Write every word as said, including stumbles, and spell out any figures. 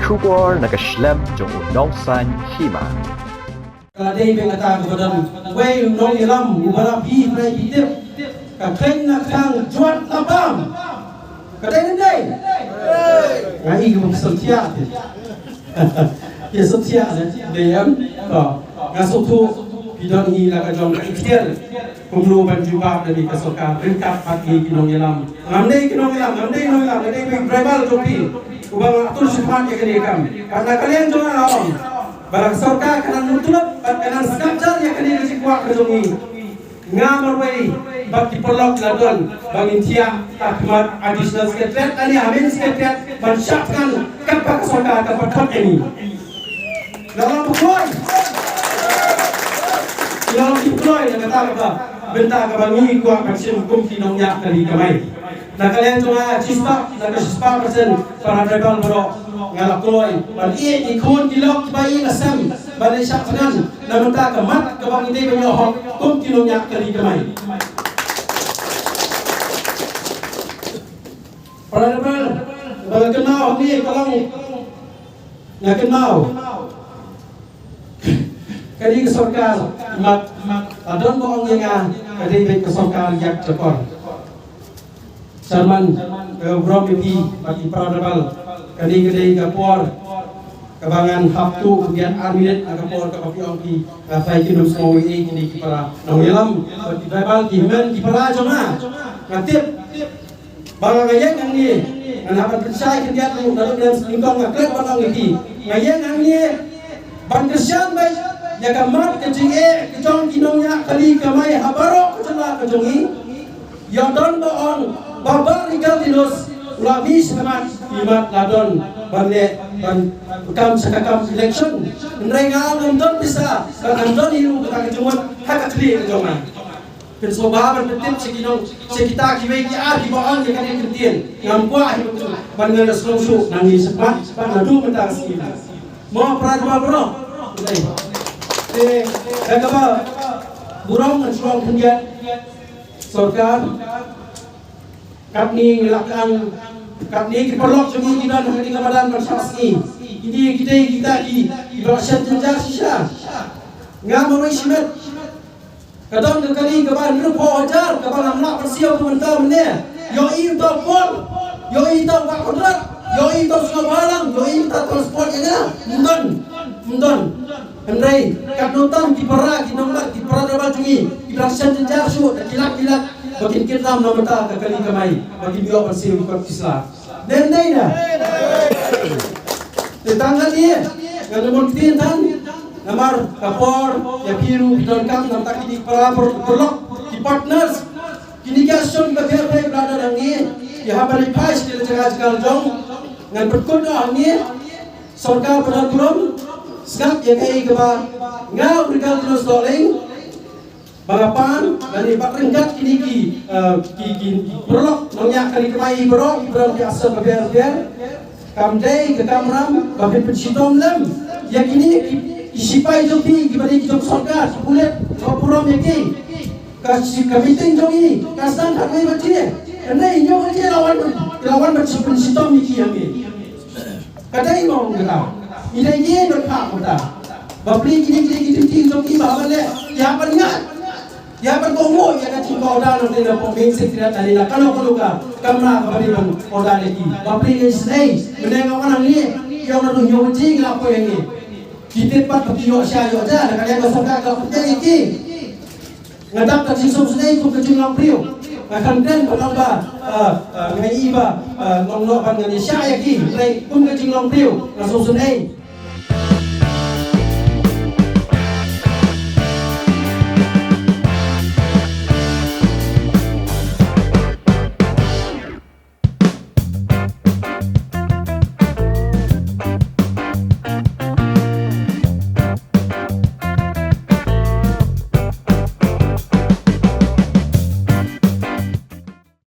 Khubor na ka shlem jong u Nongsaiñ Hima. Ka la dei ba kata ka ba don wei u nongïalam uba la phi phi tip. Ka kheiñ na khang juat na bam. Ka dei ne dei? Nga i ka ba ka sngewthuh. Ïa sngewthuh ne dei em. Ko. Nga sngewthuh phi don hi la ka jong ka ikhtiar. Kumno ban jubab da ka sorkar ryngkat bad ngi ki nongïalam. Ngam dei ki nongïalam, ngam dei nongïalam, nga dei ba driver jong phi. Uba nga atur shuh ïa kane ka kam. Bad na ka liang jong nga nga ong ba la ka sorkar ka nang mutlop bad ka nang sngap jar ïa kane ka jingkwah ka jong ngi. Nga marwei bad ki paralok la don ba ngin thiah ha khmat additional secretariat lane ha main secretariat ban shah thngan katba ka sorkar ka pynthut ïa ngi. Nga la pynkhoi. Nga la pynkhoi na kata kaba bynta kaba ngi kwah ban shim kum ki nongñiah kali kamai. Na ka liang jong nga shispah, na ka shispah percent para tribal baroh nga la kloi ban ïeh ki khun ki lok kiba ïeh la sem ban ïeh shah thngan na bynta ka mat kaba ngi dei ban ïoh hok kum ki nongñiah kali kamai. Para tribal ba nga kynmaw hangne ka long Nga kynmaw kane ka sorkar mat, mat, la don ba ong ïa nga ka dei beit ka sorkar ïakjakor. Chairman, eh, burom ïa phi bad ki para tribal, kane ka dei ka por kaba ngan hap tuh khyndiat ar minit na ka por kaba phi ong phi, nga phai kin ym sngew ei ei kine ki para nongïalam bad ki tribal ki hynmen ki para jong nga. Nga tip Ba nga ïeng hangne, ngan hap ban pynshai khyndiat ruh naduh mynne nyngkong nga klet ban ong ïa phi. Nga ïeng hangne ban kyrshan beit ïa ka mat ka jingeh ka jong ki nongñiah kali kamai ha baroh ka jylla ka jong ngi. Ïa don ba ong ba Bah Regal Thinus u la mih shakhmat, i mat la don ban leh ban kam sha ka kam election. Hynrei nga ngam don pisa bad ngam don hi ruh kata ka jingmut ha ka khlieh ka jong nga. Phin sngewbha ban pyntip sha ki nong, sha kita kiwei ki ar kiba ong ïa kane ka ktien. Ngam kwah hi ban tu, ban ngan da sngew shuh nangne shakhmat bad naduh mynta ka sngi. Mo para tribal baroh. Te da kaba burom ngan shu ong khyndiat, sorkar, katne ngi la kang, katne ki paralok jong ngi ki don ha kane ka madan ban shah sngi. Kine ki dei kita ki, kiba la shet jynjar shisha. Nga marwei shimet. Ka don ka kali kaba hynriewphew hajar kaba ngam lah ban siew ka mynta mynne. Ïohi uta u por, ïohi uta u bah kynrad, ïohi uta u sngewbha lang, ïohi uta u transport ïa nga. Ym don, ym don. Hynrei katno tam ki para, ki nongbat, ki para tribal jong ngi, ki dang shet jynjar shuh da ki lak ki lak ba kin kit ram na bynta ka kali kamai ba kin ïoh ban siew ki kot ki sla. Dei ne em? Te tang kane ngan ym ktien than. Namar ka por ïa phi ruh phi donkam na bynta kine ki para, par-, paralok, ki partners, kine ki association kiba pher pher kiba la don hangne, ki hap ban leit phai sha ki jaka jaka la jong. Ngan pynkut noh hangne, sorkar Pyndengurum, sngap ïa kaei kaba nga u Regal Thinus Dohling ba nga pan lane bad ryngkat kine ki, eh, ki, ki, ki paralok nongñiah kali kamai baroh, ki baroh ki association bapher bapher. Kam dei ka kamram ba phin pynshitom lem ïa kine ki, ki sipai jong phi kiba dei ki jong sorkar, ki pulit, ba burom ïa ki. Ka shi-, ka meeting jong ngi ka sdang khatwei baje. Hynrei hynñiew baje la wan, la wan ban shi-, pynshitom ïa ki hangne. Ka dei mo kata. Ngi dei ngi donkam kata. Bapli kine, kine ki duty jong ki ba haba leh, ïa ban ngat. Ïa ban kohnguh ïa ka jingorder na, na main secretariat lane na kano kano ka kamra kaba dei ban order ïa ki. Bapli ngi snei, mynne nga wan hangne, ïa naduh hynñiew baje ngi la poi hangne. Ki tip pat ba ki ïoh sha ïoh ja, na ka liang ka sorkar ka pynjah ïa ki. Nga dap da ka jingsngewsynei kum ka jinglong briew. Nga kyrmen ba long ba, ah, ah, nga i ba, ah, long noh ban ngan ïa shah ïa ki. Hynrei kum ka jinglong briew nga sngewsynei.